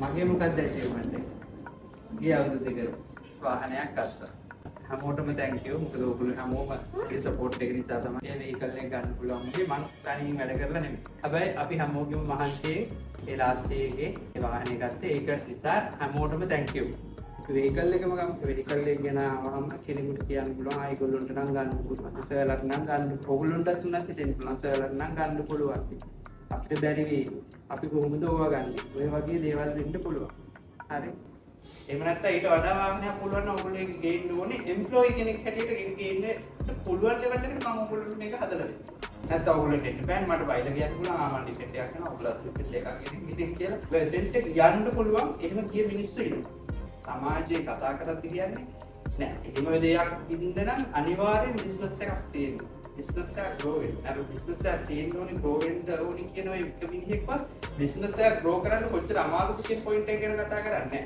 මගේ මොකක්ද ඇචීව්මන්ට් එක? ගිය අවුරුදු 2 වාහනයක් ගත්තා. හැමෝටම thank you. මොකද ඔයගොල්ලෝ හැමෝම ඒ සපෝට් එක නිසා තමයි මේ වෙහිකල් එක ගන්න පුළුවන් වුණේ. මං තනියෙන් වැඩ කරලා නෙමෙයි. හැබැයි අපි හැමෝගෙම මහන්සියේ ඒ ලාස්ට් එකේ ඒ වාහනේ ගත්තේ. ඒක නිසා හැමෝටම thank you. Vehicle එකම ගමු. වෙහිකල් එක ගැන ආවම කෙනෙකුට කියන්න පුළුවන් ආ, ඒගොල්ලොන්ට නම් ගන්න පුළුවන්. සර්ලට නම් ගන්න, ඔයගොල්ලොන්ටත් උනත් හිතෙන්න පුළුවන් සර්ලට නම් ගන්න පුළුවන්. අපිට බැරි වෙයි. අපි කොහොමද ඕවා ගන්නෙ? ඔය වගේ දේවල් වෙන්න පුළුවන්. හරි. එහෙම නැත්නම් ඊට වඩා වාහනයක් පුළුවන් නම් ඔයගොල්ලෝ ඒක ගේන්න ඕනේ. එම්ප්ලොයි කෙනෙක් හැටියට ඒක ගේන්න පුළුවන් ලෙවල් එකට මම ඔයගොල්ලන්ට මේක හදලා දෙන්නම්. නැත්නම් ඔයගොල්ලන්ට එන්න බෑනේ, මට බයිලා කියන්න පුළුවන්, ආ, මම ඩිෆෙන්ඩ් එකක් කරනවා, ඔයගොල්ලෝ ඩිෆෙන්ඩ් එකක් ගෙනින් ඉතින් කියලා. ඔය එතෙන්ට යන්න පුළුවන් එහෙම ගිය මිනිස්සු ඉන්නවා. සමාජයේ කතා කරද්දි කියන්නේ නෑ, එහෙම දෙයක් ඉන්න නම් අනිවාර්යෙන් බිස්නස් එකක් තියෙනවා. බිස්නස් එකක් ග්‍රෝ වෙන්න. අර බිස්නස් එකක් තියෙන්න ඕනේ, ග්‍රෝ වෙන්න ඕනේ කියන ඔය එක මිනිහෙක්වත් බිස්නස් එකක් ග්‍රෝ කරන්න කොච්චර අමාරුද කියන පොයින්ට් එක ගැන කතා කරන්නේ නෑ.